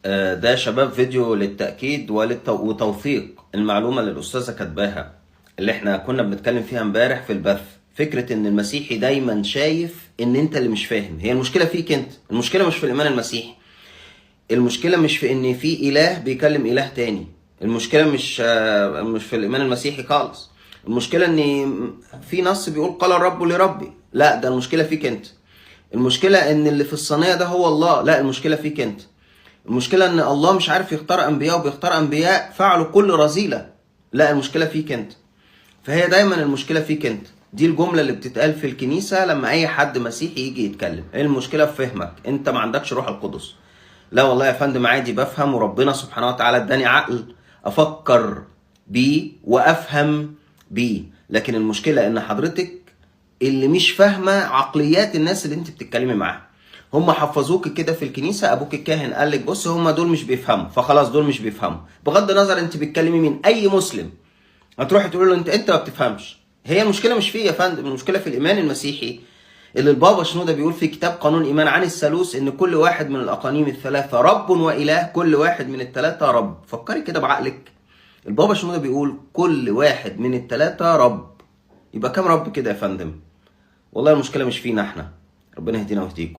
ده يا شباب فيديو للتأكيد وتوثيق المعلومة اللي الأستاذة كاتباها، اللي احنا كنا بنتكلم فيها امبارح في البث. فكرة ان المسيحي دايما شايف ان انت اللي مش فاهم، هي المشكلة فيك انت، المشكلة مش في الإيمان المسيحي، المشكلة مش في ان في إله بيكلم إله تاني، المشكلة مش في الإيمان المسيحي خالص. المشكلة ان في نص بيقول قال الرب لربي، لا ده المشكلة فيك انت. المشكلة ان اللي في الصينية ده هو الله، لا المشكلة فيك انت. المشكلة ان الله مش عارف يختار انبياء وبيختار انبياء فعلوا كل رذيلة، لا المشكلة فيك انت. فهي دايما المشكلة فيك انت. دي الجملة اللي بتتقال في الكنيسة لما اي حد مسيحي يجي يتكلم، ايه المشكلة في فهمك؟ انت ما عندكش روح القدس. لا والله يا فندم عادي بفهم، وربنا سبحانه وتعالى اداني عقل افكر بيه وافهم بيه، لكن المشكلة ان حضرتك اللي مش فاهمة عقليات الناس اللي انت بتتكلمي معاها. هم حفظوك كده في الكنيسة، ابوك الكاهن قال لك بص هم دول مش بيفهموا، فخلاص دول مش بيفهموا، بغض النظر انت بتكلمي مين. اي مسلم هتروحي تقول له انت ما بتفهمش. هي المشكلة مش فيه يا فندم، المشكلة في الايمان المسيحي اللي البابا شنودة بيقول في كتاب قانون ايمان عن الثالوث ان كل واحد من الاقانيم الثلاثة رب واله، كل واحد من الثلاثة رب. فكري كده بعقلك، البابا شنودة بيقول كل واحد من الثلاثة رب، يبقى كام رب كده يا فندم؟ والله المشكلة مش فينا احنا، ربنا يهدينا ويهديكم.